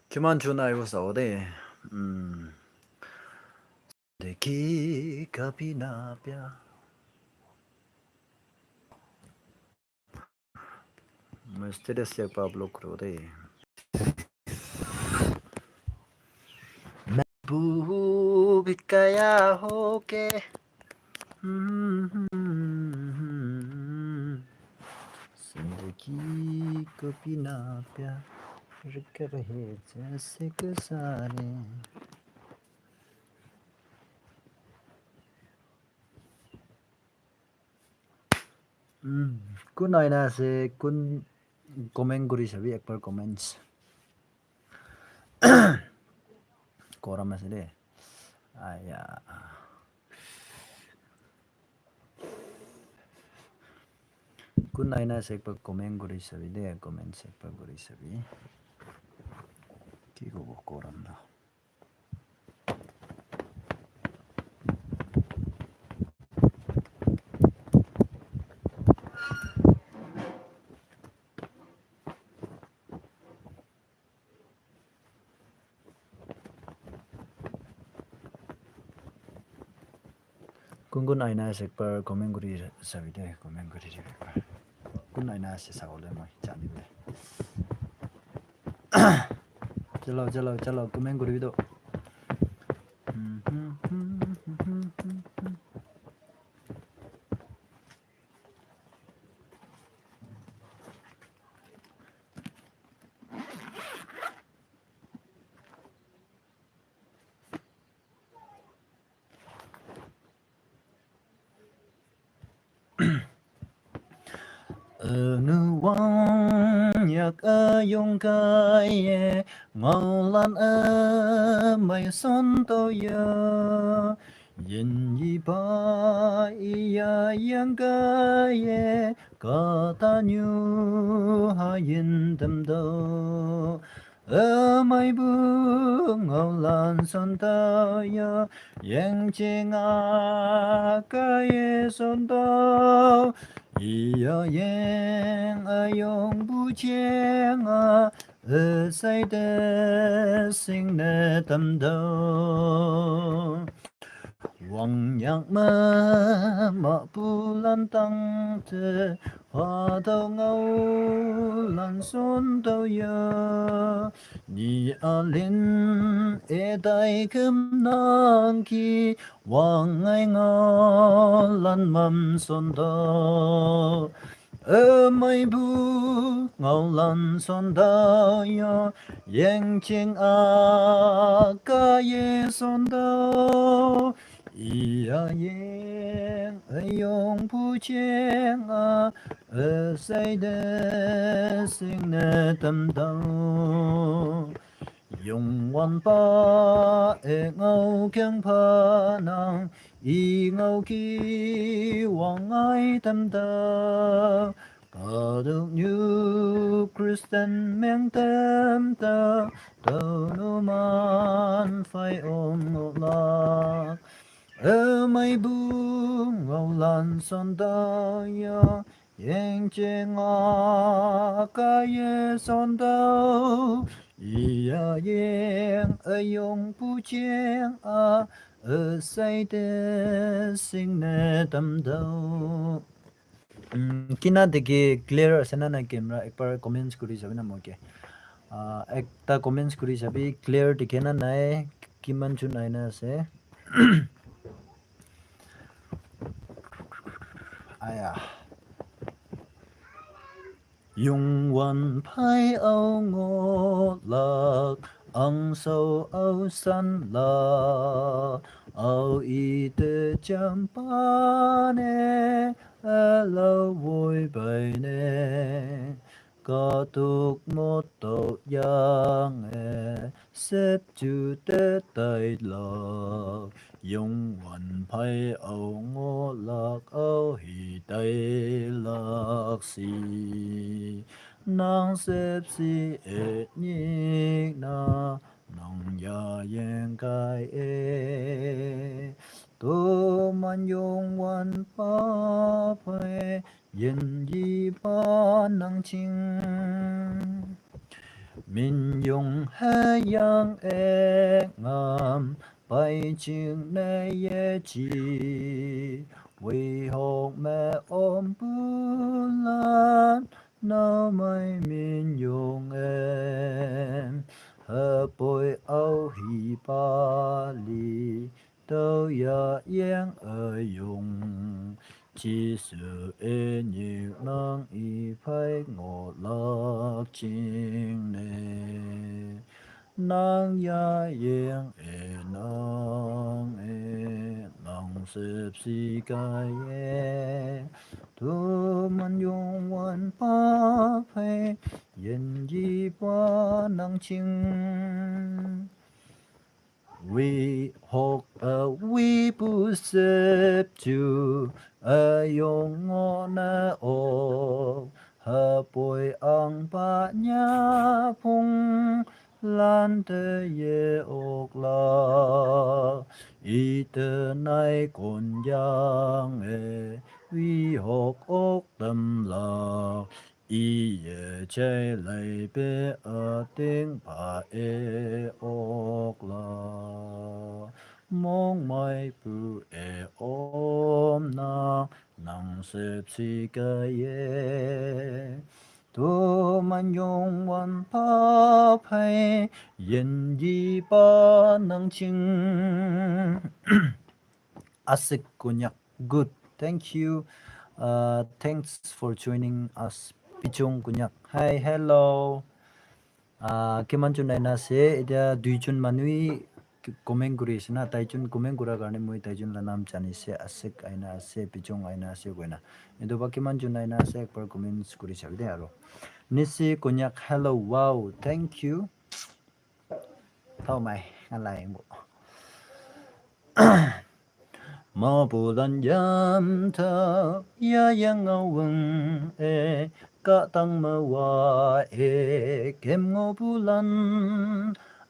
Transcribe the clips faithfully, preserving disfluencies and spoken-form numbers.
Kiman jun aibo sabo de. Hmm. Dekhi kabhi na pyar. Moi status te ekbar upload koribo de. Mehboob kaya ho ke. Zindagi ko bina pyar kar rahe jaise guzare. Hmm, kun aina ase, kun comment kuri sabi, ekbar comments. Koram ase de. Aya. Kun aina ase, ekbar comment kuri sabi de, comments ekbar kuri sabi. Ki kobo koram na. Kun kun aina ase ekbar comment kuri sabi de, comment kuri dibi ekbar. Kun aina ase sabole moi jani bole. Chalo, chalo, chalo, comment kuri do. Anu wang yak ayong kai e, ngau lan a mai son to ya. Yin yi ba i ya yang kai e, ka ta nyu ha yin tam do. Amai bu ngau lan son tau yo, yang ching a ka ye son tau. Iya yang ayong bu ching a, asai de sing ne tam dau. Wang yang ma ma pu lan tang te, ha dau ngau lan son dau ya. Ni a lin e dai kem nang ki, wang ai ngau lan mam son dau. Amai bu ngau lan son dau ya, yang ching a ka ye son dau. Iya yang ayong pu ching a, asai de sing ne tam dau. Yung wan pa e ngau kyang pa nang, i ngau ki wang ai tam dau. Ka duk nyu Christian meng tam dau, dau nu man fai om ngau lak. Amai bu ngau lan son dau ya, yang ching a ka ye son dau. Iya yang ayong pu ching a, asai de sing ne tam dau. Mm, kina deki clear ase na nai camera, ekbar comments kuri sabi na moike. Ah, ekta comments kuri sabi, clear dikhe na nai, kiman chun aina ase. Aya. Yung wan phai au ngo lak, ang sau au san la, au i te cham pa ne, a lau voi bai ne, ka tuk mo to yang e, sep chu te tai lak, yung wan phai au ngo lak au hi tai lak si. Nang sep si e nik na, nang ya yeng kai e. To man yung wan pa phai, yin yi pa nang ching. Min yung he yang e ngam pai ching ne ye chi. Wei hok me om pu lan nau mai min yung e. He poi au hi pa li tau ya yang e yung. Jesu e nyik nang i phai ngo lak ching ne. Nang ya yang e nang e nang sep si kai e. Tu man yung wan pa phai yen ji pa nang ching. Wi hok a wi pu sep chu a yong ngo na o. Ha poi ang pa nya phung lan te ye ok la. I te nai kon yang e wi hok ok tam la. I ye chai lai pe a ting pa e ok la. Mong mai pu e om na nang sep si ka ye. Tu man yong wan pa phai yen ji pa nang ching. Asik Konyak. Good. Thank you. Uh, thanks for joining us. Pichung Konyak. Hi, hello. Uh, kiman chun aina ase? Etia dui chun manui comment kuri ase na. Tai chun comment kura karne moi tai chun la naam jani ase. Asik aina ase, Pichung aina ase koina. Etu ba kiman chun aina ase? Ekbar comments kuri sabi de aro. Nisi Konyak, hello. Wow, thank you. Thau mai, ngan lai bo. Ma bu lan yam ta ya yang ngau wang e ka tang ma wa e kem ngo bu lan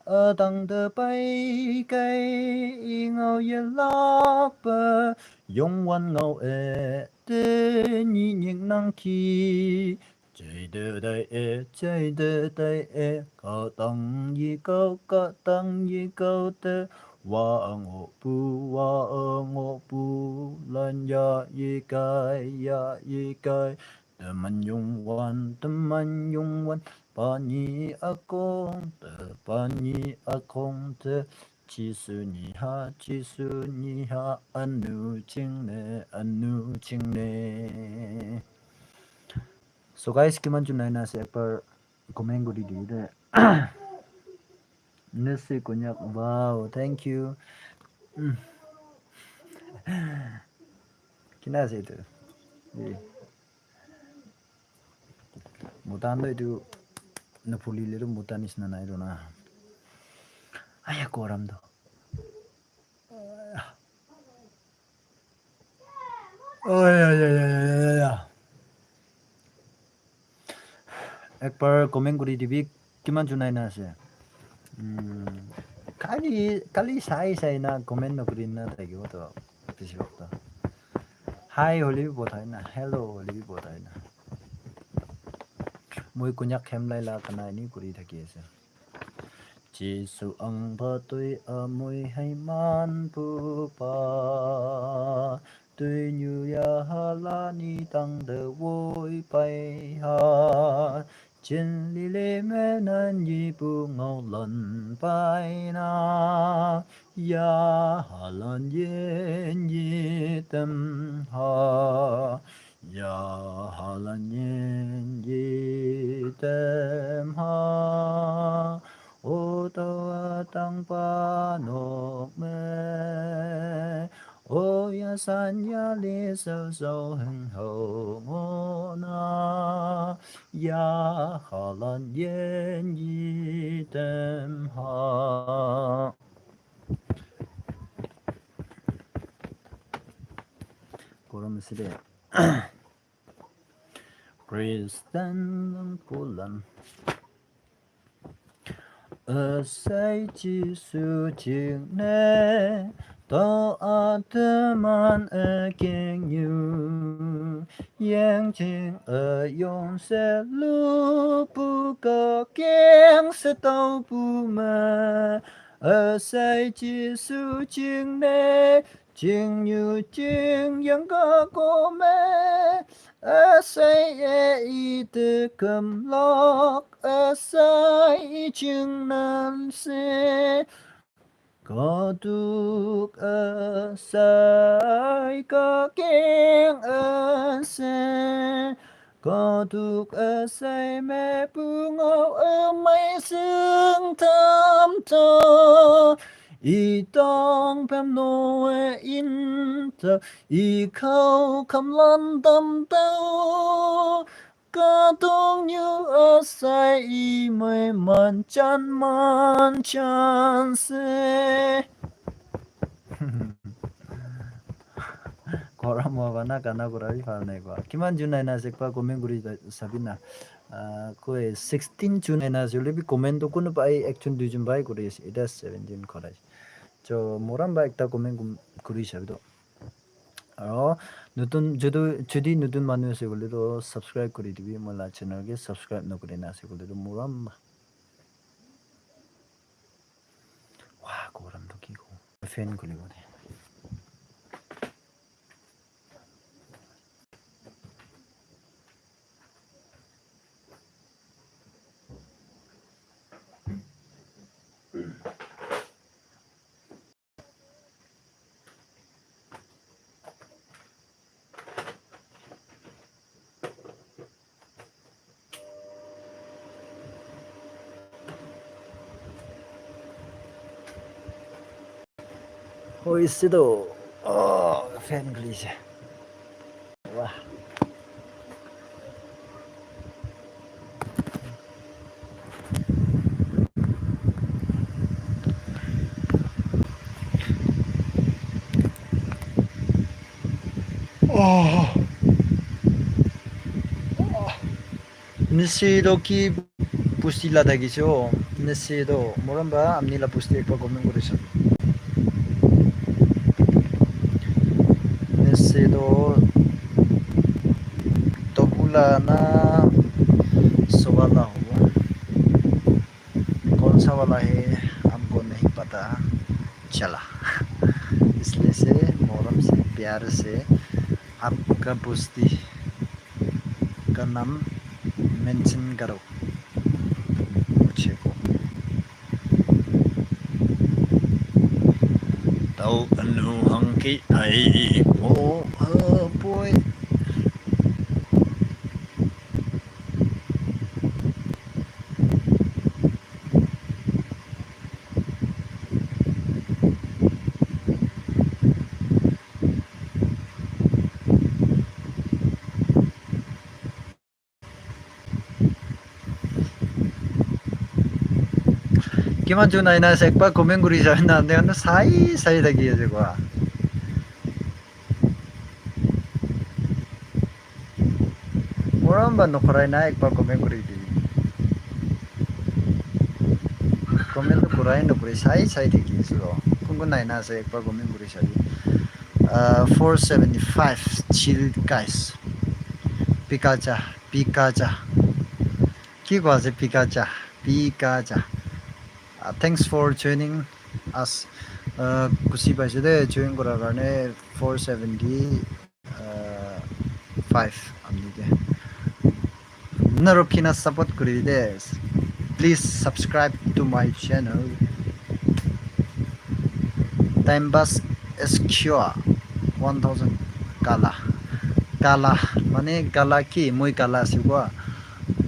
a tang de pai kai i ngau ye la pa yong wan ngau e te ni nyik nang ki. Chai de dai e, chai de dai e, ka tang yi kau, ka tang yi kau te, wa ang o pu, wa ang o pu, lan ya yi kai, ya yi kai, te man yung wan, te man yung wan, pa ni a kong, te pa ni a kong te, chi su ni ha, chi su ni ha, anu ching ne, anu ching ne. So guys, kiman chun aina ase ekbar comment kuri dibi de. Nisi Konyak, wow, thank you. Mm. Kina ase etu? Eh. Mota khan toh etu naphuli le toh mota nisna nai toh na. Aya, koram toh. Oi, oi, oi, oi, oi, oi, oi. Ekbar comment kuri dibi, kiman jun aina ase? Hmm, kali, kali sai sai na comment nokuri na thakibo to, bisi bhag to. Hi holi bi pothai na, hello holi bi pothai na. Moi Konyak Khemlai la kana ini kuri thaki ase. Jesu ang patui amui hai man pu pa. Tui nyu ya ha la ni tang de woi pai ha. Chin li le me nan yi pu ngau lan pai na. Ya ha lan yen yi tem ha. Ya ha lan yen yi tem ha. O to a tang pa nok me. O ya san ya li so so heng ho ngo na. Ya ha lan yen yi tem ha. Koram side. Christian kulan. Asai Jisu jing ne, To ataman akeng yu, yang ching ayon se lu pu ka keng se tau pu ma. Asai Jisu ching ne, ching yu ching yang ka ko me. Asai e i te kam lok, asai i ching nan se. Katuk asai kakeng ase, katuk asai me pungau amai sing tam ta. I tong pem no e in ta, i khau kam lan tam tau. Ka tong yu asai i mai man chan man chan se. Kora mo bana kana kora bi phal nai kwa. Kiman jun aina ase ekba comment kuri da-, sabi na. Ah, koi sixteen jun aina ase hoile bi comment to kunuba ai ekjon duijon bai kuri ase. Eta seventeen kora ase. So, moran ba ekta comment kum-, kuri sabi do. Aro notun, judu, judi notun manu ase koile toh subscribe kuri dibi, moi la channel ke subscribe nokuri na ase koile toh morom. Wah, gorom toh ki ko? Fan khuli bo de. Hoise do. Oh, fan khulise. Wah. Oh. Nisi do ki pusti la dagi se o. Nisi do morom ba amni la pusti ekba comment kuri sa. Nisi do tobula na sobala hobo. कौन सा वाला है, हमको नहीं पता चला। इसलिए से मोहरम से प्यार से आपका बस्ती का नाम मेंशन करो मुझे को। Tau anu hang ki ai po a poi. Kiman jun aina ase ekba comment kuri sa na, ne na sai sai thaki ase kwa. Morom ba nokorai na ekba comment kuri di. Comment to kurai nokuri sai sai thaki ase lo. Kun kun aina ase ekba comment kuri sa di. Uh, four seventy-five chill guys. Pikacha, Pikacha. Ki koa ase Pikacha, Pikacha. Uh, thanks for joining us. Uh, khushi paise de join kora karne four seventy, uh, five amni ke. Narukina support kuri de. Please subscribe to my channel. Time pass is cure. One thousand kala. Kala, mane kala ki? Moi kala ase kwa.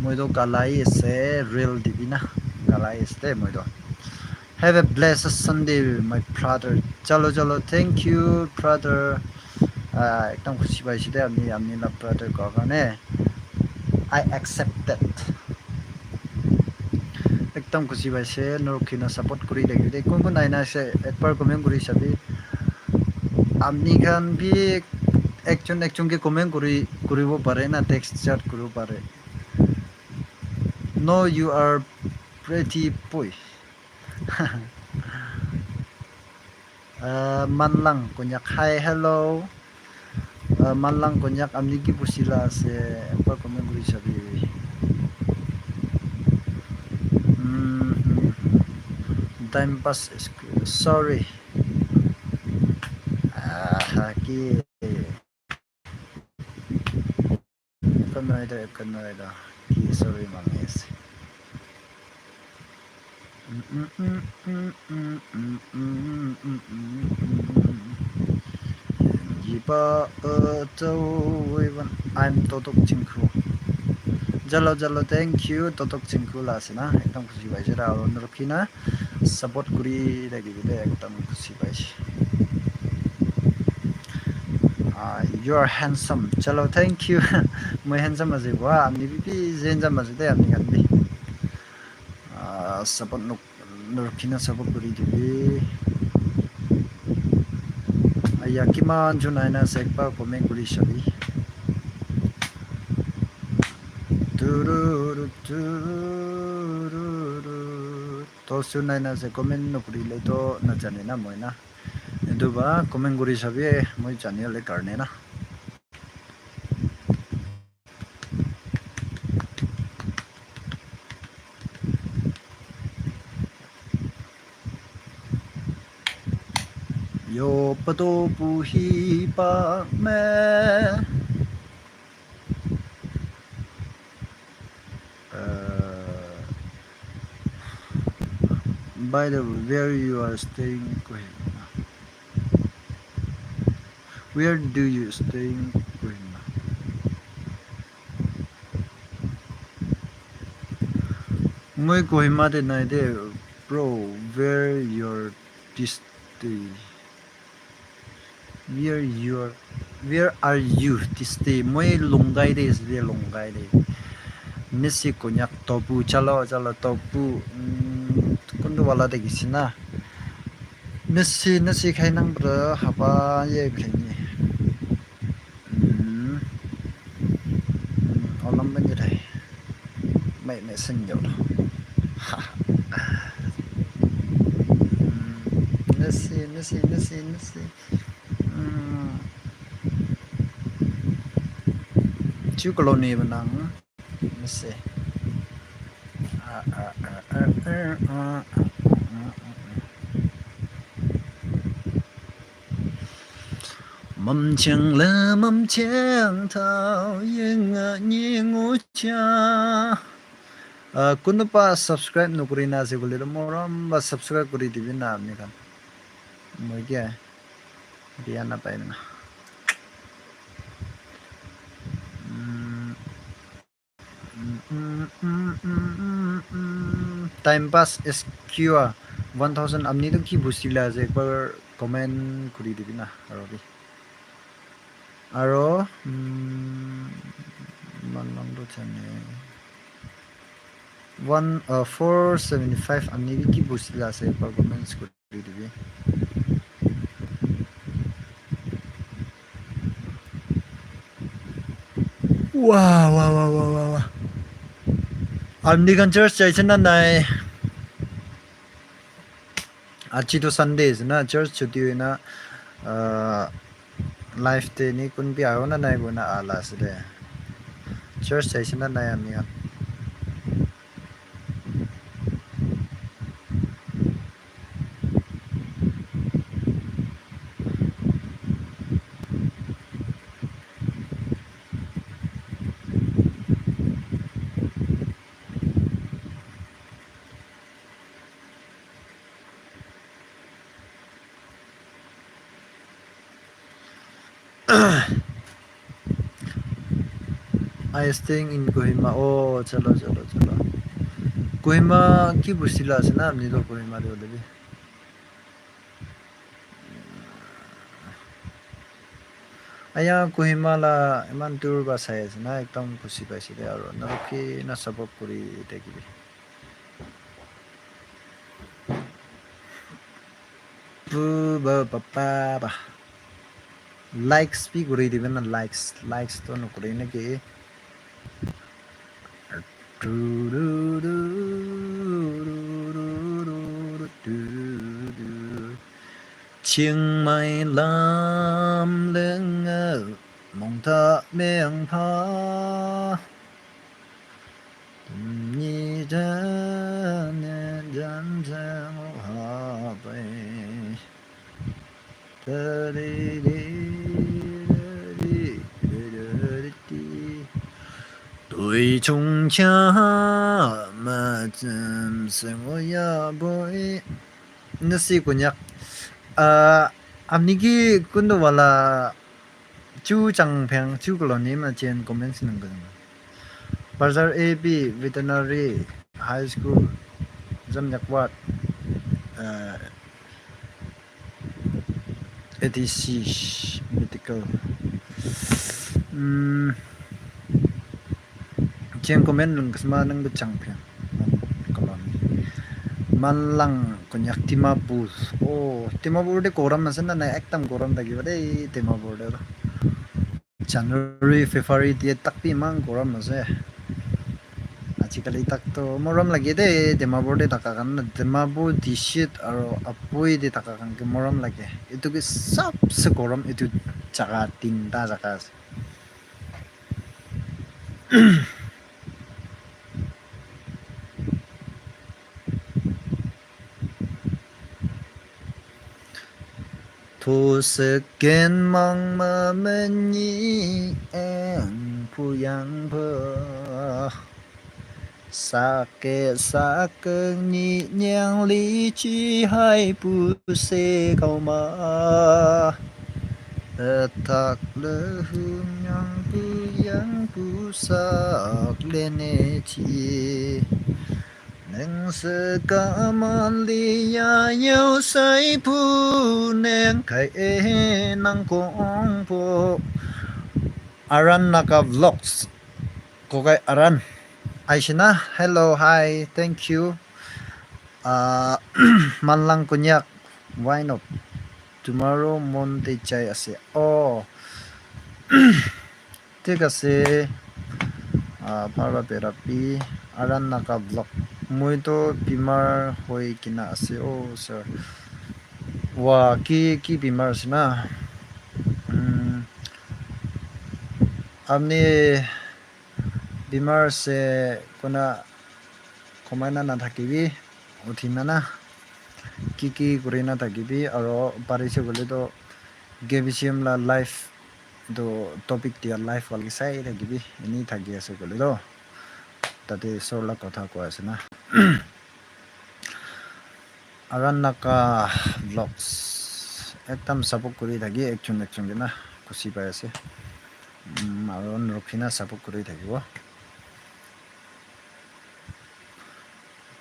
Moi to kala hi ase, real dibi na. Kala hi ase de moi to. Have a blessed Sunday, my brother. Chalo, chalo. Thank you, brother. Ah, ekdam khushi paise de ami, ami la brother ko karne. I accepted. Ekdam khushi paise, norok kina support kuri thaki de. Kun kun aina ase, ekbar comment kuri sabi. Ami khan bi ekjon ekjon ke comment kuri, kuribo pare na, text chat kuribo pare. No, you are pretty boy. Uh, Manlang Konyak, hi, hello. Uh, Manlang Konyak, amni ki pusila ase, ekbar comment kuri sabi. Mm-hmm. Time pass is, sorry. Ah, ki. Ekkan noida, ekkan noida. Ki sorry mangi ase. Jipa, uh, tawai wan. I'm Totok Chingkhu. Jalo, jalo, thank you. Totok Chingkhu la ase na. Ekdam khushi paise ra. Aru nurukina support kuri thaki bole ekdam khushi paise. Ah, you are handsome. Chalo, thank you. Moi handsome ase bua. Ami bi bi handsome ase de, ami khan bi. Ah, support nuk nurukina support kuri dibi. Aya, kiman jun aina ase ekbar comment kuri sabi. Tururu, tururu. Tosun aina ase comment nukuri le to na jane na moi na. Etu ba comment kuri sabi, moi jani le karne na. Yo pato puhi pa me. Uh, by the way, where you are staying, Kohima? Where do you staying, Kohima? Moi Kohima te nai de, bro. Where your this day? Where you are, where are you this day? Moi Longkai de ase de, Longkai de. Nisi Konyak Tobu, chalo, chalo, Tobu. Mm, kundu wala de gisi na. Nisi, nisi khai nang bro, haba ye khai ni. Mm. Mm, olam ben jai. Mai, mai sen jao lo. Mm, nisi, nisi, nisi, nisi. Mm. Chu colony benang. Nisi. Ah, ah, ah. Mamchang la mamchang thao yenga nyengo cha. Ah, kunuba subscribe nukuri na ase koile to morom ba subscribe kuri dibi na ami khan. Moi ke biya na pai na. Mm. Mm, mm, mm, mm, mm, mm. Time pass S Q R one thousand, amni tu ki busti la ase, ekbar comment kuri dibi na, aro bi. Aro, mm, man lang do chane. One, uh, four seventy-five, amni bi ki busti la ase, ekbar comments kuri dibi. Wah, wah, wah, wah, wah, wah. Amni khan church jaise na nai? Aji to Sunday ase na, church chuti hoina, uh, live te ni kun bi aho na nai koina ala ase de. Church jaise na nai ami khan? I staying in Kohima. Oh, chalo, chalo, chalo. Kohima ki busti la ase na, amni to Kohima de hoile bi. Aya Kohima la iman dur ba sai ase na, ekdam khushi paise de, aro narukhi na support kuri thakibi. Pu ba pa pa ba. Likes bi kuri dibi na, likes, likes to nukuri naki. Du, du, du, du. Chiang Mai lam leng mong ta meng pha. Ni da ne dan zang ha bai. Da di di da di da di di. Dui chung cha ma zem se mo ya boy. Nasi Konyak. Ah, amni ki kundu wala chu chang pheng chu colony ma chen comments nang kan. Bazar A B Veterinary High School, Zamnyakwat, uh, A D C Medical. Mm. Chen comment nang kasma nang bechang pheng. Kalam. Manlang Konyak Dimapur. Oh, Dimapur de gorom ase na, na ekdam gorom thakibo de Dimapur de. January, February de tak bi iman gorom ase. Ajikali tak to morom lage de Dimapur de thaka khan na, Dimapur, Tishit aro Aboi de thaka khan ke morom lage. Etu ke sabse gorom etu jaga tinta jaga ase. Thu se ken mang ma men ni eng pu yang pha. Sa ke sa ke ni nyang li chi hai pu se kau ma. E tak le hu nyang pu yang pu sak le ne chi. Neng se ka man li ya yau sai pu neng kai e nang kong po. Aran Naga Vlogs. Kokai Aran. Aishina, hello, hi, thank you. Uh, Manlang Konyak, why not? Tomorrow Monday jai ase. Oh, thik ase. Uh, Bhara Berapi, Aran Naga Vlog. Moi to bimar hoi kina ase. Oh, sir. Wa, ki, ki bimar ase na? Hmm. Apni bimar ase koina khomai na nathakibi, uthi na na, ki ki kuri na thakibi, aro parise koile to K B C M la live to topic dia live walki sai thakibi, eni thaki ase koile to, tate isor la kotha koi ase na. Aran Naga Vlogs ekdam support kuri thaki ekjon ekjon ke na khushi pai ase. Um, aro rukhi na support kuri thakibo.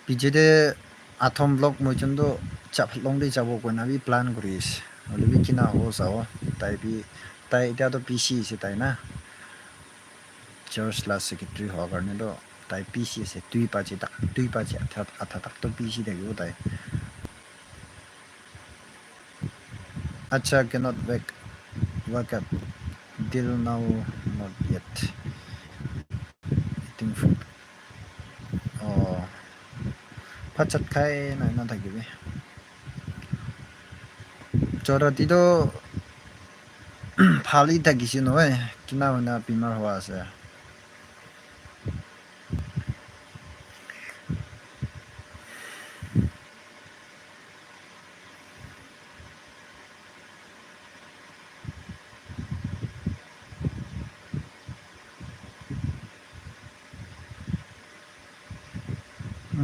Piche te Athom Vlog moi chun to Chaphlong te jabo koina bi plan kuri ase. Hoile bi kina hobo sabo. Tai bi, tai etia to P C ase tai na. Church la secretary howa karne to tai P C ase, dui baji tak, dui baji atha, atha tak to P C thakibo tai. Acha cannot wake, wake up till now, not yet. Eating food. Oh. Bhat chat khai na na thakibi. Chora ti to phali thakise nohoi, kina hoina bimar hoa ase.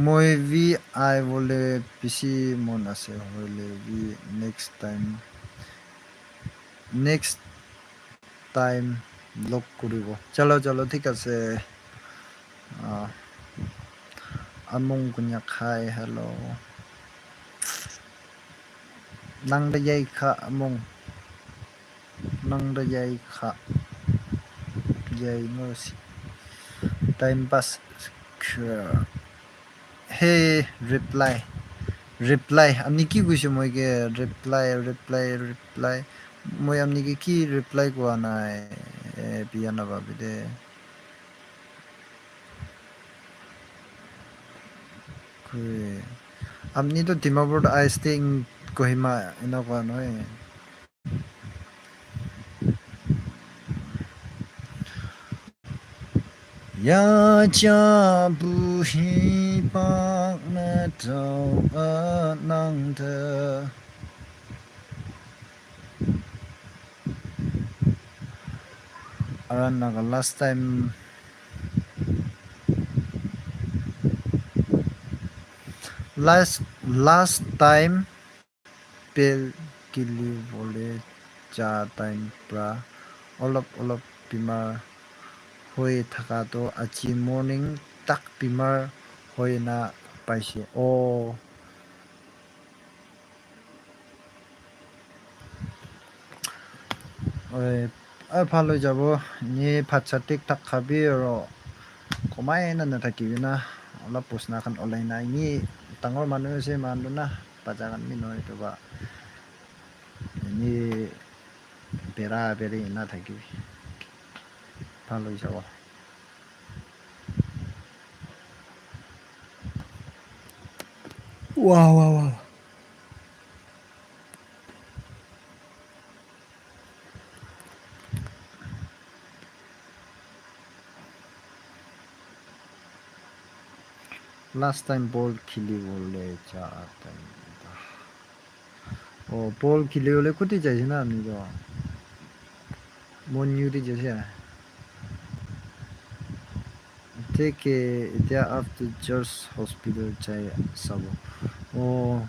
Moi bi ahibole bishi mon ase, hoile bi next time, next time vlog kuribo. Chalo, chalo, thik ase. Ah, Among Konyak khai, hello. Nang da yai kha Among. Nang da yai kha. Yai ngo si. Time pass. Hey, reply. Reply. Amni ki kuise moi ke reply, reply, reply. Moi amni ke ki reply kua nai. Eh, biya na babi de. Koi. Amni to Dimapur te I stay in Kohima, ena koa nohoi. Ya cha buhi pak na tau a nang ta. Aran Naga last time, last, last time pel kili bole ja time pra olop olop bimar hoi thaka to aji morning tak bimar hoi na paise. Oh. Oi, ah, bhal hoi jabo. Ni bhat chat thik thak khabi aro komai na nathakibi na. Olop pusna khan olai na. Ni dangor manu ase manu na. Bacha khan bi nohoi etu ba. Ni bera beri na thakibi. Bhal hoi jabo. Wow, wow, wow. Last time ball khili bole ja time ta. Oh, ball khili bole kuti jaise na ami to? Mon yu di jaise. Thik, eh, etia after George Hospital jai sabo. Oh,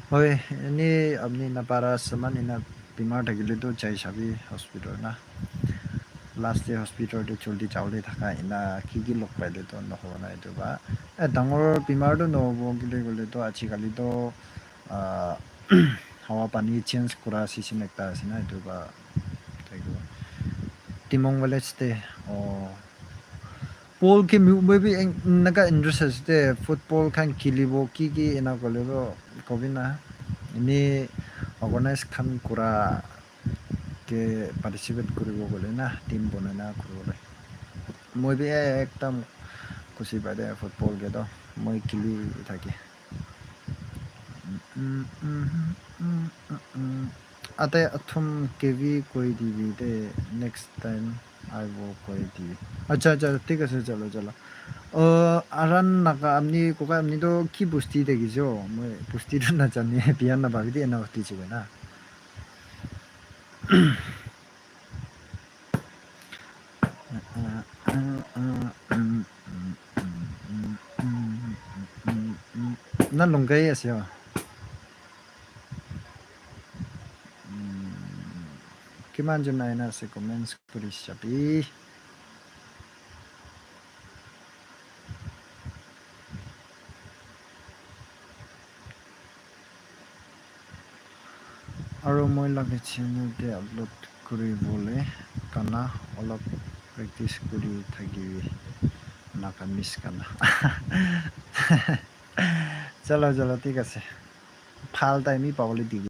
hoi, eni apni napara saman ena bimar thakile to jai sabi hospital na. Last day hospital to joldi jabole thaka ena ki ki log paile to nohobo na etu ba. Eh, dangor bimar to nohobo kile kole to ajikali to, ah, hawa pani change kura season ekta ase na etu ba. Thank you. Timong village te, oh, ball ke mu-, moi bi en-, enaka interest ase de, football khan khilibo, ki ki ena kole to kobi na. Eni organize khan kura ke participate kuribo kole na, team bonai na kuribo le. Moi bi ekdam khushi pai de football ke to, moi khili thake. Ate athum kevi koi dibi de, next time I will koi dibi. Acha, acha, thik ase, chalo, chalo. Oh, Aran Naga, apni kokai apni to ki bosti te gijo? Moi bosti to na jani, biya na bhabi de na bosti chibo na. Na Longkai ase yo. Kiman jon aina ase comments kuri sabi. Aro moi laga channel te upload kuri bole gana olop practice kuri thakibi, Nagamese gana. Chalo, chalo, thik ase. Bhal time hi pabole dibi.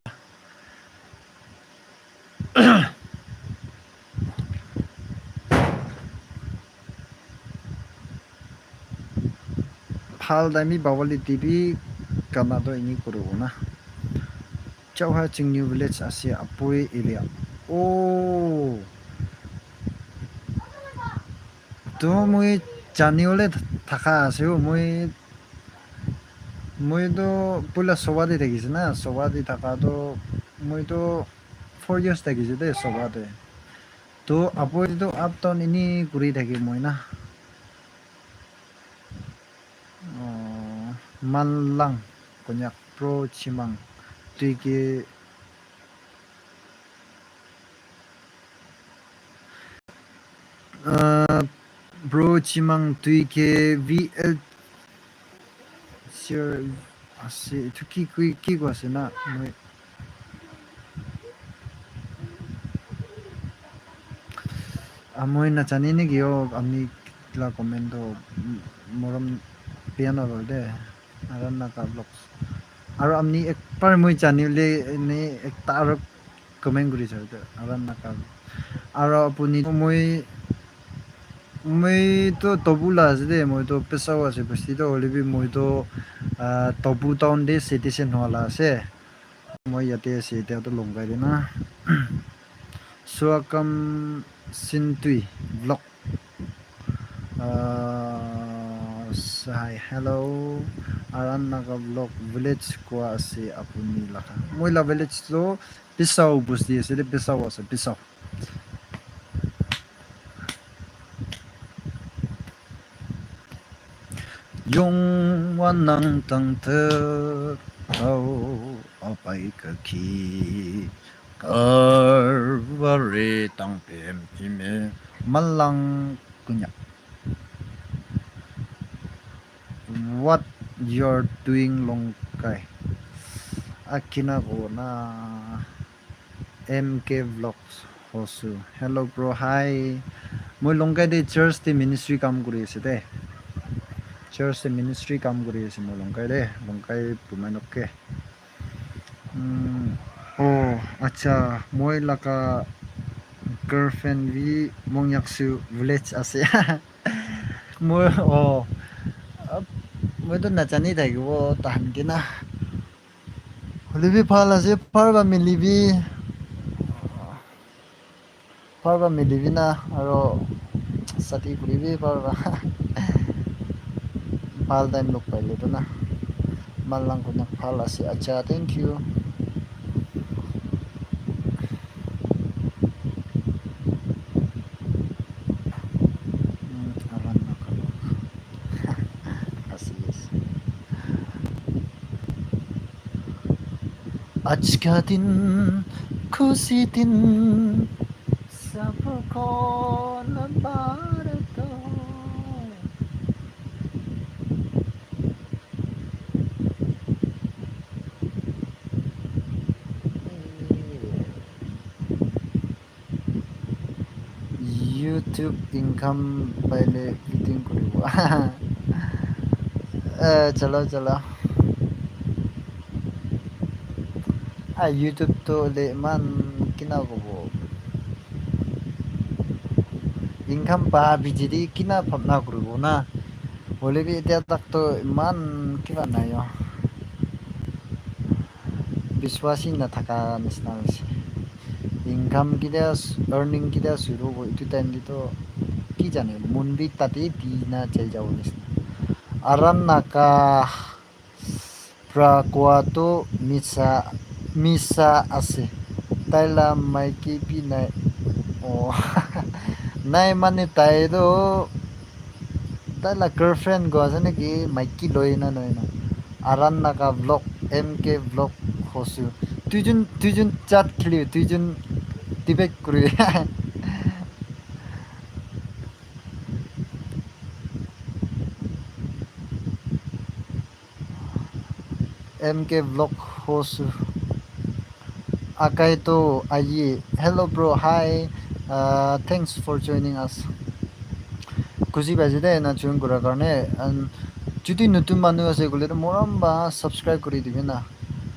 Bhal time hi pabole dibi, gana to eni kuribo na. Chauha Chingniu village ase, Apoi area. Oh. To moi janibole thaka ase, oh, moi, moi to pula Soba te thakise na, Soba te thaka to, moi to four years thakise de Soba te. To Apoi to up down eni kuri thake moi na. Oh, Manlang, Konyak, Pro Chimang, Tuike, uh, Pro Chimang, Tuike, V L, sir, ase, etu ki, ki, ki koi ase na, moi, ah, moi najane naki, oh, apni la comment to, mm, morom biya na loi de, Aran Naga Vlogs. Aro apni ekbar moi janibole eni ekta aro comment kuri sabi de, Aran Naga. Aro apuni, moi, moi to Tobu la ase de, moi to Pesao ase, bosti to hoile bi moi to, ah, Tobu town te citizen hua la ase. Moi yate ase, etia tu Longkai te na. Suakam Sintui vlog. Ah, hi, hello. Aran Naga vlog village kua ase apuni laga. Moi la village tu Pisau busti ase de, Pisau ase, Pisau. Yung wanang tang te tau apai kaki karwari tang pem pime malang kunya. What you're doing Longkai? Akina ko na. M K Vlogs hosu. Hello bro, hi. Moi Longkai de church de ministry kam kuri ase de. Church de ministry kam kuri ase moi Longkai de. Longkai bumai nokke. Hmm. Oh, acha. Moi laga girlfriend vi Mongyaksu village ase. Moi, oh. Moi to nachani thakibo tahan ke na. Hoile bi bhal ase, bhal ba mili bi, bhal ba mili bi na, aro sati kuri bi bhal ba. Bhal time log paile tu na. Malang kunak bhal ase. Acha, thank you. Hmm, awan na kalo. Así es. आज का दिन खुशी दिन सबको मुबारक हो। YouTube income paile bidding kuribo. Eh, chalo, chalo. Ah, YouTube to le man kina kobo. Income pa bijili kina bhabna kuribo na. Hoile bi etia tak to iman kiba nai yo. Biswasi nathaka nisna hoise. Income ketia, earning ketia shuru hobo, etu time te toh ki jane, mon bi tate di na jai jabo nisna. Aran Naga pra kowa toh misa, misa ase. Tai la maiki bi nai. Oh. Nai mane tai toh tai la girlfriend go ase naki, maiki loi na nai na. Aran Naga vlog, M K vlog hosu. Tuijun, tuijun chat kheli, tuijun debate kuri. M K vlog hosu. Akai to ayi. Hello bro, hi. Uh, thanks for joining us. Khushi paise de na join kura karne. And jodi notun manu ase koile to morom ba subscribe kuri dibi na.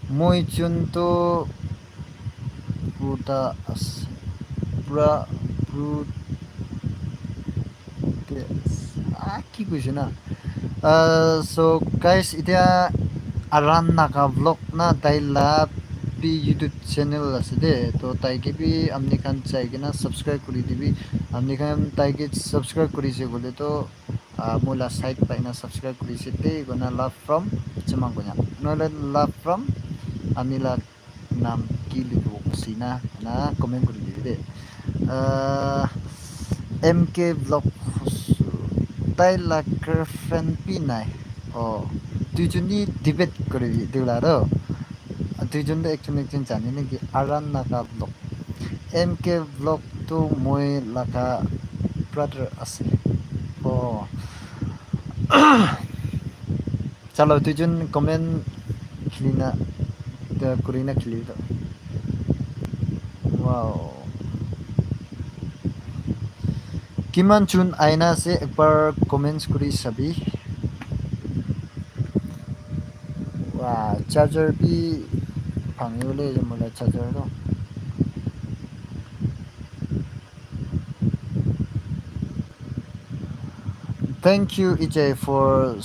Moi jun to puta ase. Pura, pru-, te ase. Ah, ki koise na? Uh, so guys, etia Aran Naga vlog na tai la bi YouTube channel ase de. To tai ke bi amni khan jai kena subscribe kuri dibi. Amni khan tai ke subscribe kuri se koile to, ah, moi la side pai na subscribe kuri se de. Gonna love from Chimang Konya. Noile love from ami la nam ki likhibo kosi na, na comment kuri dibi de. Ah, M K vlog hosu. Tai la girlfriend bi nai. Oh, duijun ni debate kuri dibi la do. Duijun de ekjun ekjun jani naki Aran Naga vlog. M K vlog tu moi laga brother ase. Oh. Chalo, duijun comment khili na, uh, kuri na khili do. Wow. Kiman jun aina ase, ekbar comments kuri sabi. Wow, charger bi bhangi bole mola charger do. Thank you, Ijay, for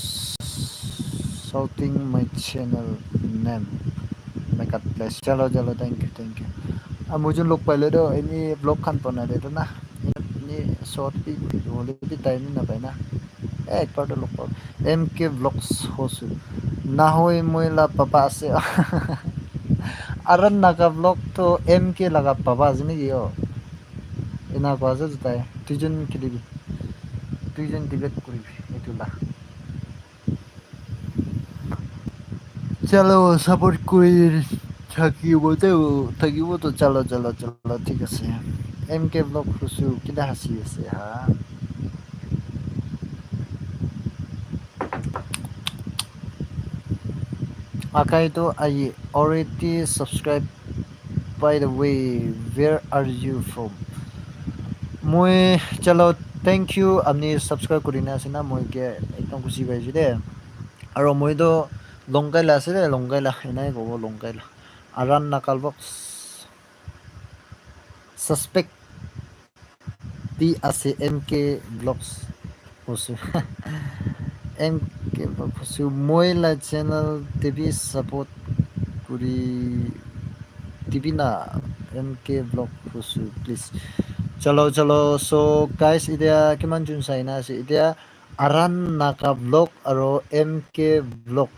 shouting my channel name. May God bless. Chalo, chalo, thank you, thank you. Amujun log paile to, any vlog khan banai de to na. Any short bi, hoile bi time na pai na. Eh, ek bar to log pa. M K Vlogs hosu. Nahoi moi la papa ase. Aran Naga vlog to M K laga papa ase niki yo. Ena koi ase to tai. Duijon khelibi. Duijon debate kuribi. Etu la. Chalo, support kuri thakibo to, thakibo to, chalo, chalo, chalo, thik ase. M K Vlog husu, kila hasi ase, ha? Akai to ayi, already subscribe. By the way, where are you from? Moi, chalo, thank you, apni subscribe kuri na ase na, moi ke ekdom khushi paise de. Aro moi to Longkai la ase de, Longkai la, enai kobo Longkai la. Aran Naga Vlogs. Suspect bi ase M K Vlogs. Hosu. M K Vlog hosu. Moi la channel te bi support kuri dibi na M K Vlog hosu, please. Chalo, chalo. So, guys, itia kiman jun sai na ase? Itia Aran Naga Vlog aro M K Vlog.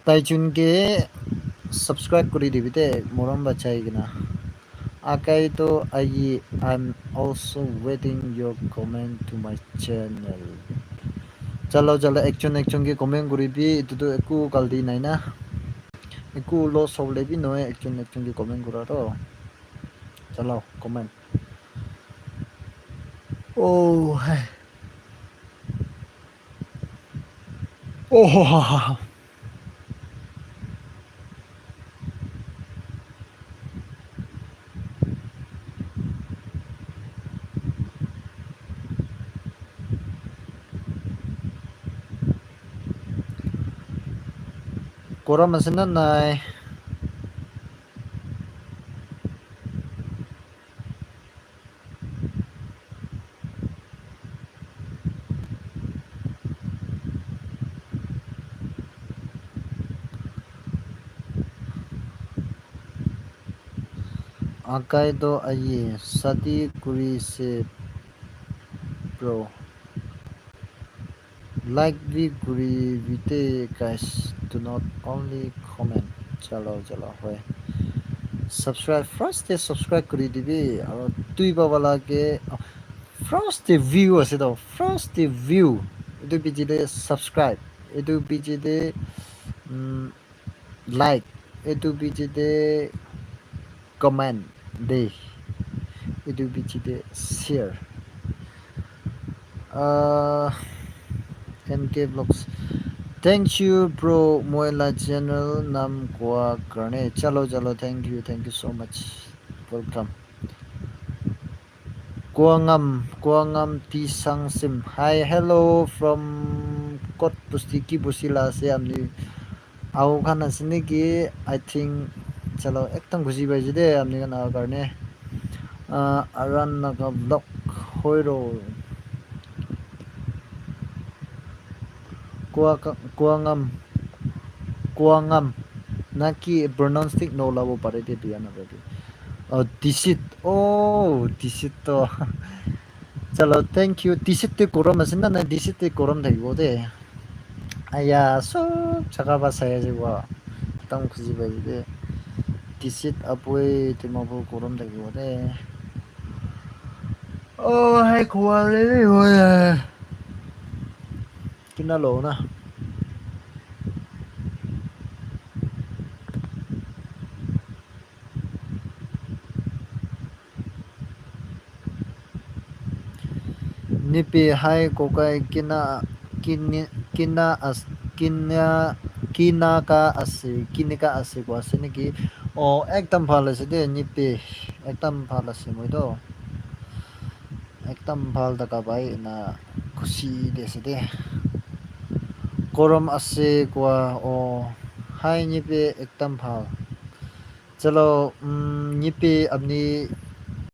Taichun ke subscribe kuri dibi de, morom bachai kena. Akai to ayi, I'm also waiting your comment to my channel. Chalo, chalo, ekjon, ekjon ke comment kuri bi, etu to eku galti nai na. Eku loss hobole bi nohoi, ekjon, ekjon ke comment kura to. Chalo, comment. Oh, hai. Oh, ha, ha, ha. Koram ase na nai? Akai to aye, sadi kuri se, bro. Like bi kuri bi te, guys, do not only comment. Chalo, chalo, hoi. Subscribe, first te subscribe kuri dibi, aro tui baba la ke, oh, first te view ase to, first te view. Etu piche te subscribe, etu piche te, mm, like, etu piche te comment de, etu piche te share. Ah, M K Vlogs. Thank you, bro. Moi la channel nam koa karne. Chalo, chalo. Thank you. Thank you so much. Welcome. Kuangam, Kuangam Tisang Sim. Hi, hello from Kot Pusti, ki pusti la ase amni? Au khan ase niki? I think, chalo, ekdam khushi paise de amni khan awa karne. Ah, Aran Naga Vlog hoi ro. Kua-, Kuangam, Kuangam. Na ki pronounce thik na olabo pare de, biya na de. Oh, Disit. Oh, Disit to. Chalo, thank you. Disit te korom ase na, na Disit te korom thakibo de. Aya, sob jaga pa sai ase wa. Ekdam khushi paise de. Disit apoi Dimapur korom thakibo de. Oh, hai khua le de, oh, ya. Kina lo na. Nipi, hi kokai, kina, kini, kina as, kina, kina ka ase, kini ka ase koi ase niki? Oh, ekdam bhal ase de, Nipi, ekdam bhal ase moi to. Ekdam bhal thaka pai ena khushi de ase de. Korom ase koi, oh, hi Nipi, ekdam bhal. Chalo, um, Nipi apni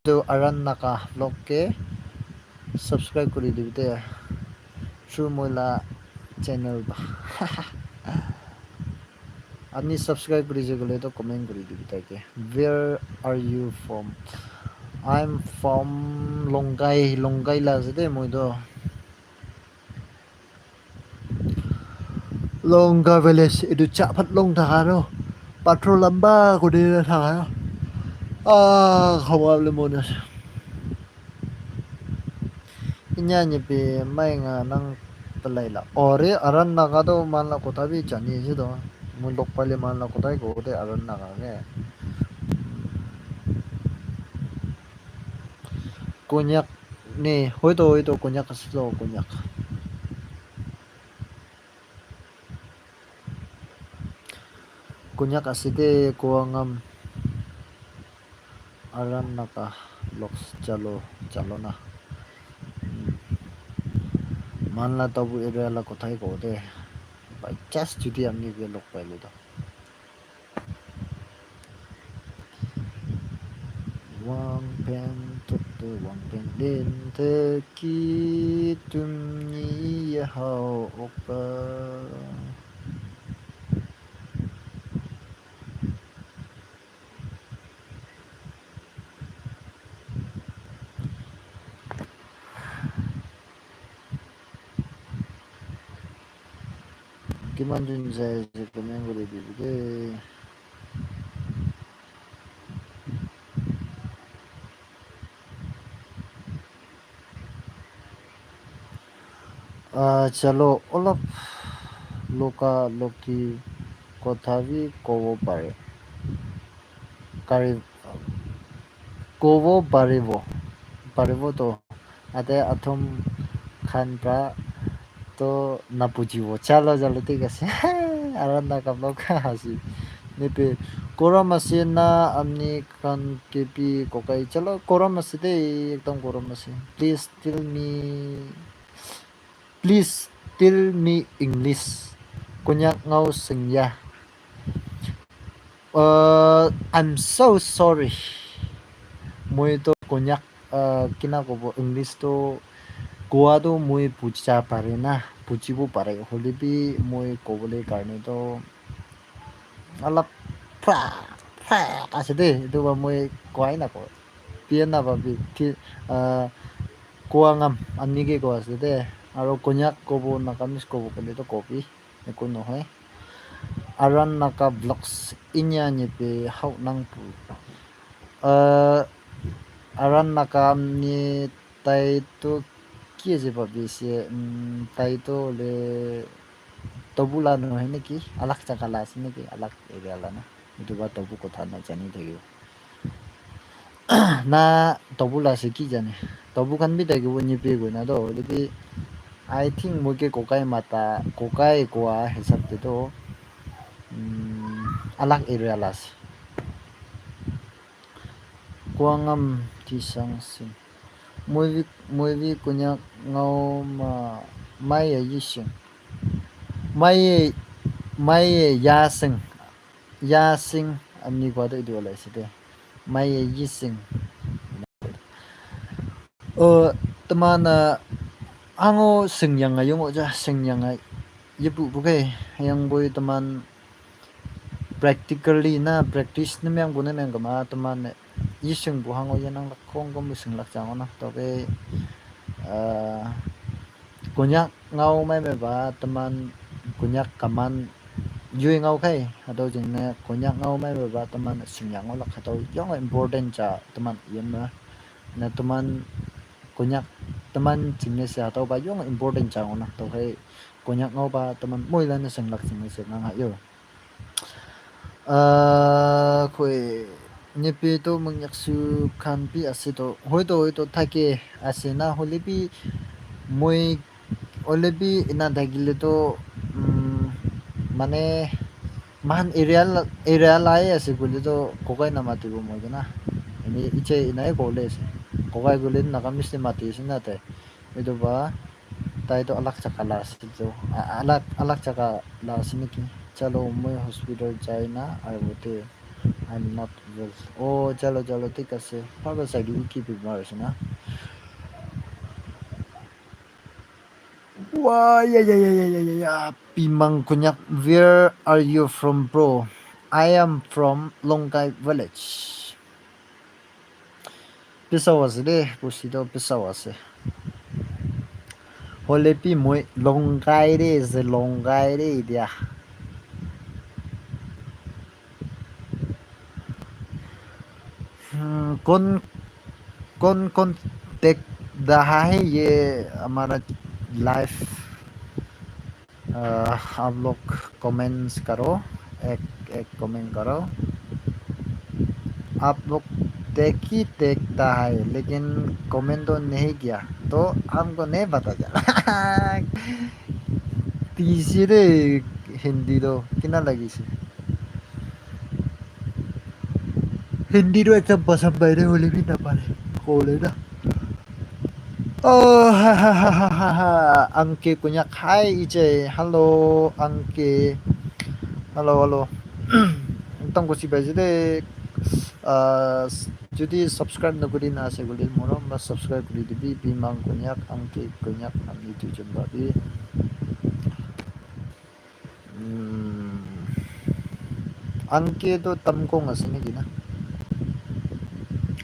to Aran Naga Vlog ke subscribe kuri dibi de. True moi la channel ba. Ani subscribe kuri je koile to comment kuri dibi tai ke. Where are you from? I'm from Longkai, Longkai la ase de moi to. Longkai village, etu cha phat long thaka ro. Pathor lamba kuri na thaka ro. Ah, khawa le mon ase. Inya nyi pi mai nga nang pelai la. Ore aran naga do man la kotha bi jani ase do. Mun lok pale man la kotha ko de aran naga ke. Konyak ne, hoito, hoito, Konyak ase do, Konyak. Konyak ase de, Kawangam. Aran naga loks chalo, chalo na. Hmm. Man la tabu area la kothai ko de. By chance judi amni ke lok paile to. Wang pen tuk tu wang pen din te ki tum ni ye hao ok pa. Kiman jun jai ase comment kuri dibi de. Ah, chalo, olop loka loki kotha bi kobo pare. Kari, kobo paribo. Paribo to. Ate athom khan pra to nabujibo. Chalo, chalo, thik ase. Aran naga vlog kha hasi. Nipi korom ase na amni khan ke bi kokai. Chalo, korom ase de, ekdom korom ase. Please tell me, please tell me English. Konyak ngau sengya. Uh, I'm so sorry. Moi to Konyak, uh, kina kobo, English to kowa to moi buja pare na, bujibo pare. Hoile bi moi kobole karne to alap pra, pra ase de. Etu ba moi kowai na ko. Pia na ba bi ki, uh, kowa ngam, ani ke kowa ase de. Aro Konyak kobo, Nagamese kobo kole to kobi. Eku nohoi. Aran Naga Vlogs inya nyepe hau nang pu. Uh, Aran Naga ni tai to ki ase bhabi ase, um, tai to le Tobu la nohoi neki, alak jaga la ase neki, alak area la na. Etu ba Tobu kotha na jani thakibo. Na Tobu la ase ki jane. Tobu khan bi thakibo nyepe koina to, hoile bi I think moi ke kokai mata, kokai kowa hisab te to, um, alak area la ase. Kuangam tisang sing. Moi bi, moi bi Konyak ngau ma, mai ya yising. Mai, mai ya sing. Ya sing, amni kwa to etu wala ase de. Mai ye yi sing. O, teman, ah, ango sing yang ayong oja, sing yang ay. Ye bu bu ke, yang boy teman practically na practice ni yang bu ni yang kama teman yi sing bu hango ye nang kong kong bu sing lak jang na. To ke, ah, Konyak ngau mai me ba teman Konyak kaman yui ngau khai, hatau jing ne Konyak ngau mai me ba teman sing yang ngau lak hatau yong important cha teman yem na. Na teman Konyak teman jing ne se hatau ba yong important cha ngau na to khai Konyak ngau ba teman moi la ne sing lak jing ne se ngang ha yo. Ah, khoi nyepe to mangyak su khan bi ase to, hoi to, hoi to thake ase na, hole bi moi, hole bi ena thakile to, um, mane, moikhan area la, area lai ase koile to kokai na matibo moi kena. Ene iche ena he kole ase. Kokai koile Nagamese te mati ase na tai. Etu ba tai to alag jaga la ase to, a-, alag, alag jaga la ase niki. Chalo, moi hospital jai na ahibo de. I'm not well. Oh, chalo, chalo, thik ase. Bhal ase, ki bimar ase na? Ah, yeah, yeah, yeah, yeah, yeah, yeah, yeah. Pimang Konyak, where are you from, bro? I am from Longkai village. Pisau ase de, pusi to pisau ase. Holepi moi Longkai de, is Longkai de dia. Hmm, kon kon kon tek daha hai ye hamara life. Uh, aap log comments karo, ek ek comment karo. Aap log tek hi tek ta hai, lekin comment to nahi kiya, to humko nahi pata chala. Tisi de Hindi to kina lagise. Hindi to ekdam pasand pai de, hoile bi na pare. Hoile na. Oh, ha, ha, ha, ha, ha, ha. Angke Konyak, hi, Ije. Hello, Angke. Hello, hello. Ekdam khushi paise de. Ah, jodi subscribe nokuri na ase koile, morom ba subscribe kuri dibi. Pimang Konyak, Angke Konyak, ami duijon bhabi. Mm. Anke to Tamkong ase naki na?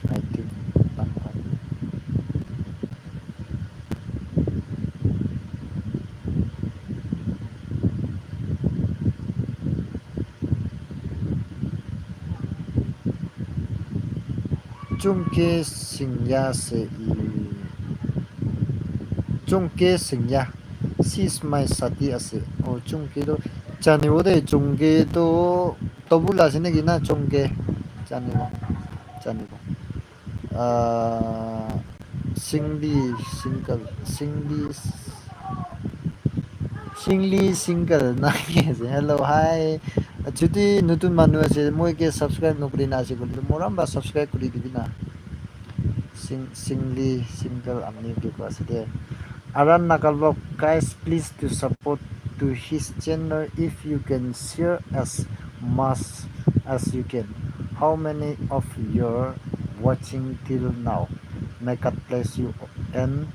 I think Tamkong. Chungke Singya ase. Chungke Singya. She is my sati ase. Oh, Chungke to janibo de, Chungke to Tobul ase naki na, Chungke. Janibo. Janibo. Ah, Singli single. Singli Singli single na ki ase. Hello, hi. Jodi notun manu ase, moi ke subscribe nokuri na ase koile, morom ba subscribe kuri dibi na. Sing Singli single ami ke ko ase de. Aran Naga Vlog, guys, please to support to his channel if you can share as much as you can. How many of your watching till now? May God bless you and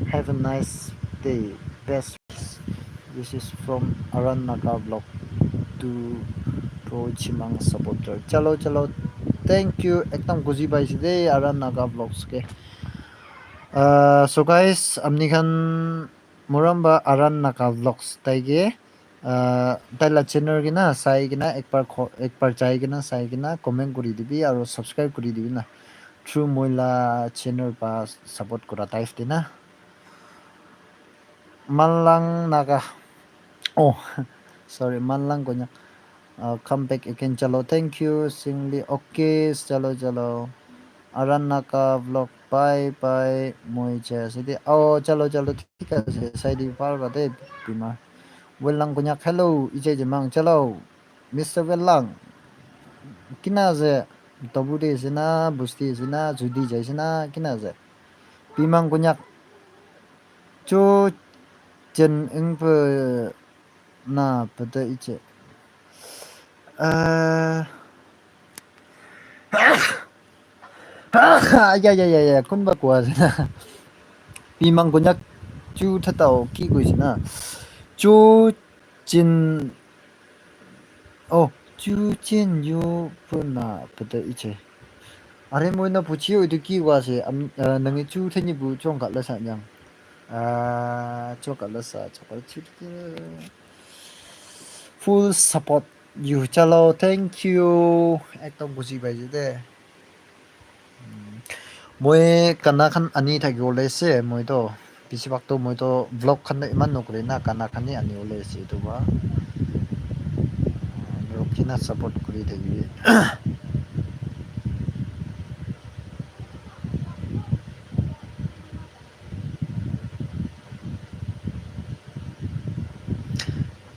have a nice day. Best. This is from Aran Naga Vlog to Pro Chimang supporter. Chalo, chalo. Thank you. Ekdam khushi paise de Aran Naga Vlogs ke. Uh, so guys, amni khan morom ba Aran Naga Vlogs tai ke, uh, tai la channel kina sai kina ekbar kho-, ekbar jai kina sai kina comment kuri dibi aru subscribe kuri dibi na. Through moi la channel pa support kura type de na. Manlang Naga. Oh, sorry, Manlang Konyak. Uh, come back again, chalo. Thank you, Singli. Okay, chalo, chalo. Aran Naga Vlog, bye, bye. Moi jai ase de. Oh, chalo, chalo. Thik ase. Sai di par ba de, bimar. Welang Konyak, hello. Ije jemang, chalo. Mister Welang. Kina ase? Tabu de ase na, busti ase na, judi jai ase na, kina ase? Pimang Konyak. Chu chen ing pe na pe de iche. Ah. Ya, ya, ya, ya, ya, kunba kowa ase na. Pimang Konyak chu thatao ki koise na. Chu chin, oh, chu chin yu pu na pe de iche. Are moi na puchi yo itu ki wa se, am, ah, nangi chu theni bu chong ka la sa nyang. Ah, chong ka la sa, chong ka la chu. Full support you, chalo, thank you. Ekdom khushi paise de. Moi gana khan ani thaki bole ase, moi to bisi bhag to moi to vlog khan to iman nokore na, gana khan he ani bole ase etu ba. Rukhi na support kuri thakibi.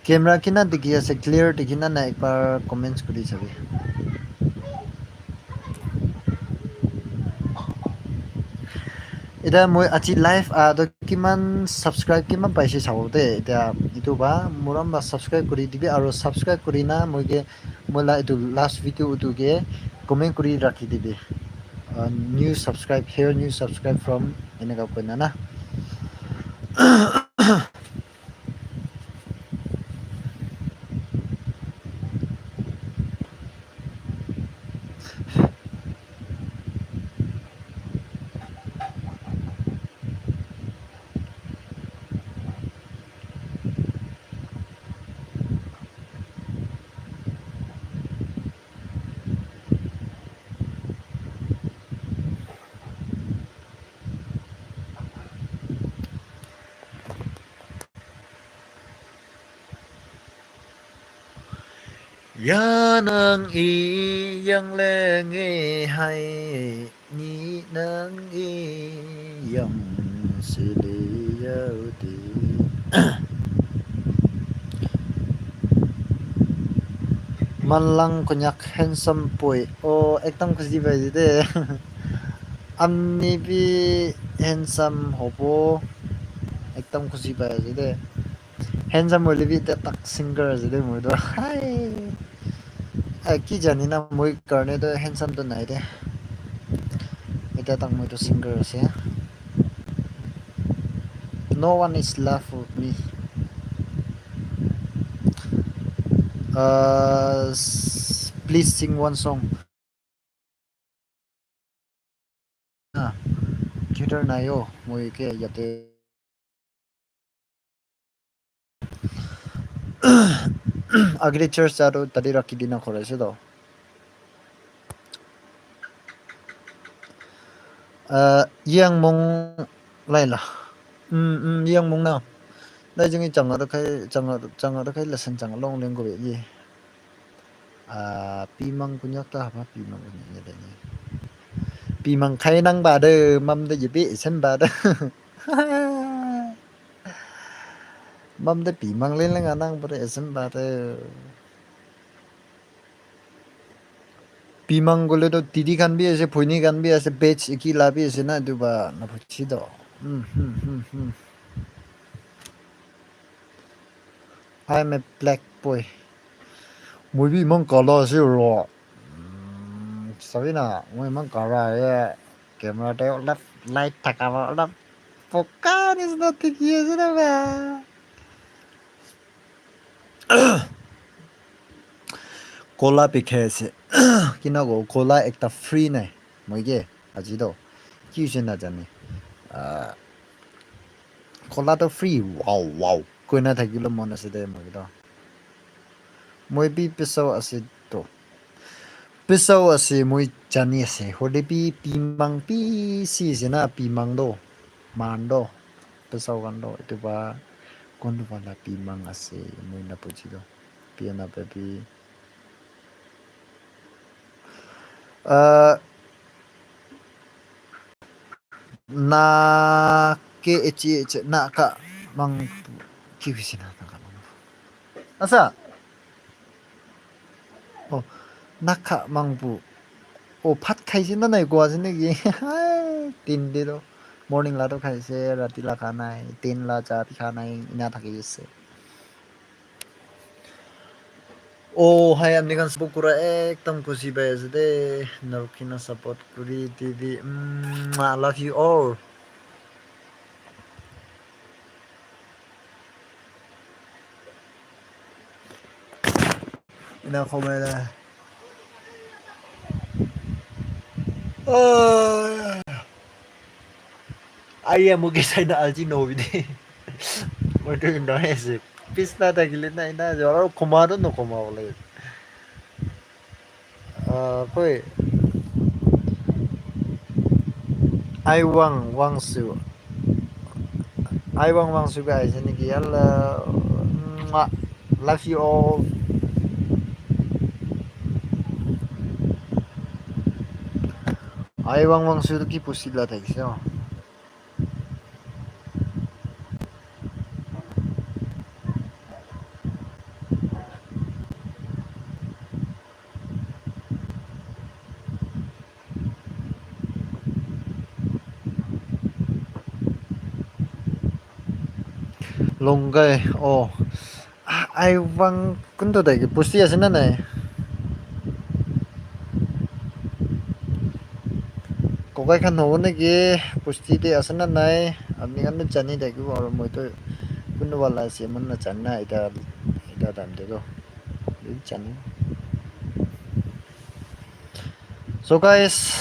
Camera kina dikhi ase, clear dikhi na na, ekbar comments kuri sabi. Eta moi aji live ah to kiman subscribe kiman paise sabo de. Eta etu ba morom ba subscribe kuri dibi, aru subscribe kuri na moi ke moi la etu last video etu ke comment kuri rakhi dibi. Uh, new subscribe here, new subscribe from eneka koina na. Ya nang i yang leng e hai ni nang i yang sili yau di. Manlang Konyak handsome boy. Oh, ekdam khushi paise de. Amni bi handsome hobo. Ekdam khushi paise de. Handsome hoile bi eta tak singer ase de moi to. Hai. Ah, ki jani na moi karne to handsome to nai de. Eta tak moi to singer ase. No one is love for me. Uh, s- please sing one song. Ah, guitar nai o, moi ke yate. Agre church aro tadi rakhi dina khore ase to. Ah, yang mong lai la. Mm, mm, yang mong na. Lai jeng chang aro khai, chang aro, chang aro khai lasen chang long leng ko ye. Ah, pimang kunyak ta haba pimang kunyak ya dani. Pimang khai nang ba de, mam de yipi isen ba de. Mam de pimang le leng anang ba de isen ba de. Pimang gole to titi khan bi ase, phoini khan bi ase, batch iki la bi ase na, etu ba na phuchi do. Hmm, hmm, hmm, hmm. I am a black boy. Moi bi iman kala ase ro. Hmm, sabi na, moi iman kala ase. Camera te olop light thaka ba olop boga nisna dikhi ase na ba. Kola bikai ase. Kina ko kola ekta free nai. Moi ke aji to ki hoise na jane. Ah, kola to free. Wow, wow. Koina thakile mon ase de moi to. Moi bi pesao ase to. Pesao ase moi jani ase. Hoile bi pimang bishi ase na pimang to. Man to. Pesao khan to. Etu ba kuntu wala pimang ase. Moi na buji to. Pia na baby. Uh, na ke echi echi na ka mang ki bisi na ka mang. Asa. Oh, na ka mang bu. Oh, phat khai si na nai ko ase ne ki. Tin de to. Morning la to khai se, rati la kha nai, tin la cha kha nai, ina thaki ase. Oh, hi, apni khan support kura ekdam khushi pai ase de. Narukina support kuri dibi. Mm, I love you all. Ina khomai la. Oh. Aya mugi sai na alji no bi de. Moi to no ase. Pisna thakile na ina jaro khoma to no khoma bole. Ah, koi. Ai Wang, Wang Su. Ai Wang, Wang Su guys, ini ki yalla. Mwah. Love you all. Ai Wang, Wang Su ki pusi la thakise. Longkai, oh. Ah, ai Wang kuntu dai ki pusti ase na nai? Kokai khan hobo naki pusti te ase na nai? Apni khan to jani thakibo aro moi to kuntu wala ase mon na jana eta, eta time te to. Jani. So guys,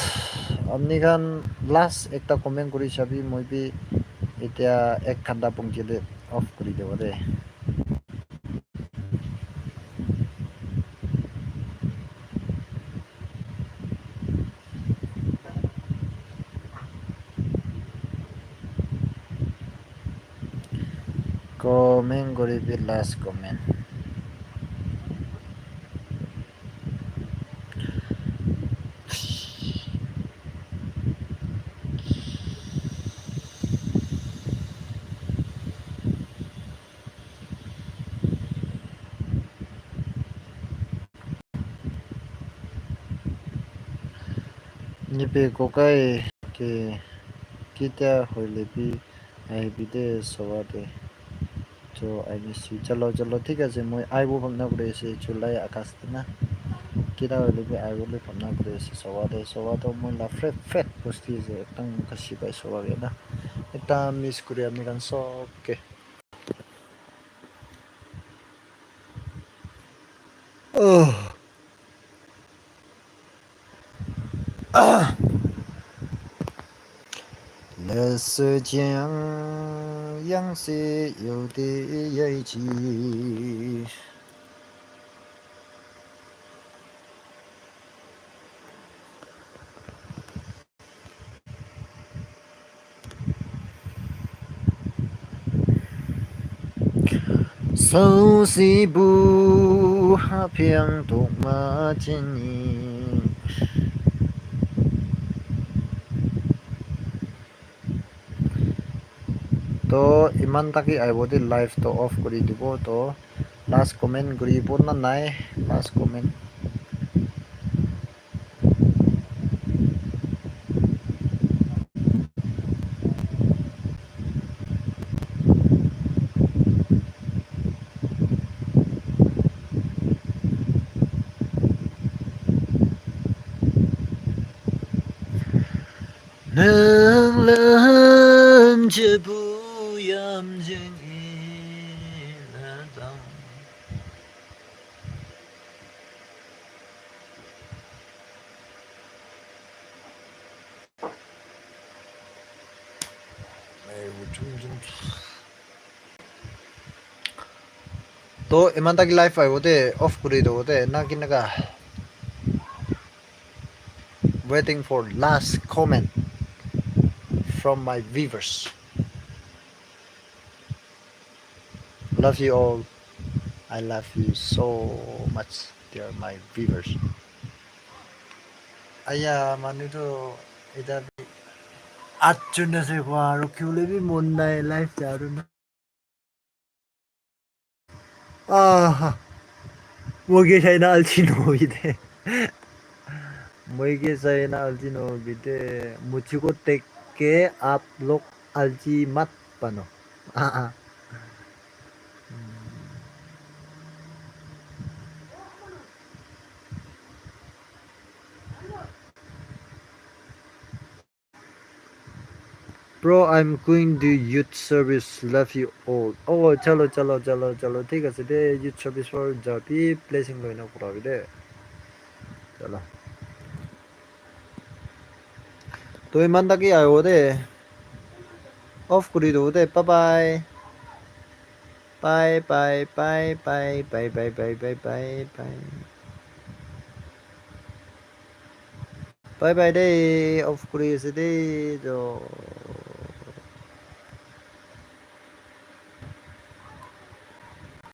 apni khan last ekta comment kuri sabi, moi bi etia ek ghanta pungjile off kuri dibo de. Comment kuri bi last comment. Nipe kokai ke kita hoile bi ahibi de sowa de. So I miss you. Chalo, chalo, thik ase, moi aibo bhabna kuri ase, July, August de na. Kita hoile bi aibo le bhabna kuri ase, sowa de, sowa to moi la favorite bosti ase, ekdam khasi pai sowa ke na. Ekdam miss kuri ami khan sob ke. Oh. To iman taki aibo de live to off kuri dibo to last comment kuribo na nai, last comment. Nang lam je bu yam jeng e na dang. To iman taki live aibo de off kuri do de na kinaka. Waiting for last comment from my viewers. Love you all. I love you so much, dear my viewers. Aya, manu to eta bi atjon ase kwa, rukhi bole bi mon nai, live ja aru na. Ah, moi ke sai na alchi no hobi de. Moi ke sai na alchi no hobi de. Mujhko dekh ke aap log alchi mat bano. Ah, ah. Bro, I'm going to youth service. Love you all. Oh, chalo, chalo, chalo, chalo. Thik ase de, youth service for jabi blessing loina kurabi de. Chalo. To iman taki aibo de. Off kuri do de. Bye bye. Bye bye bye bye bye bye bye bye bye. Bye bye de, off kuri ase de, to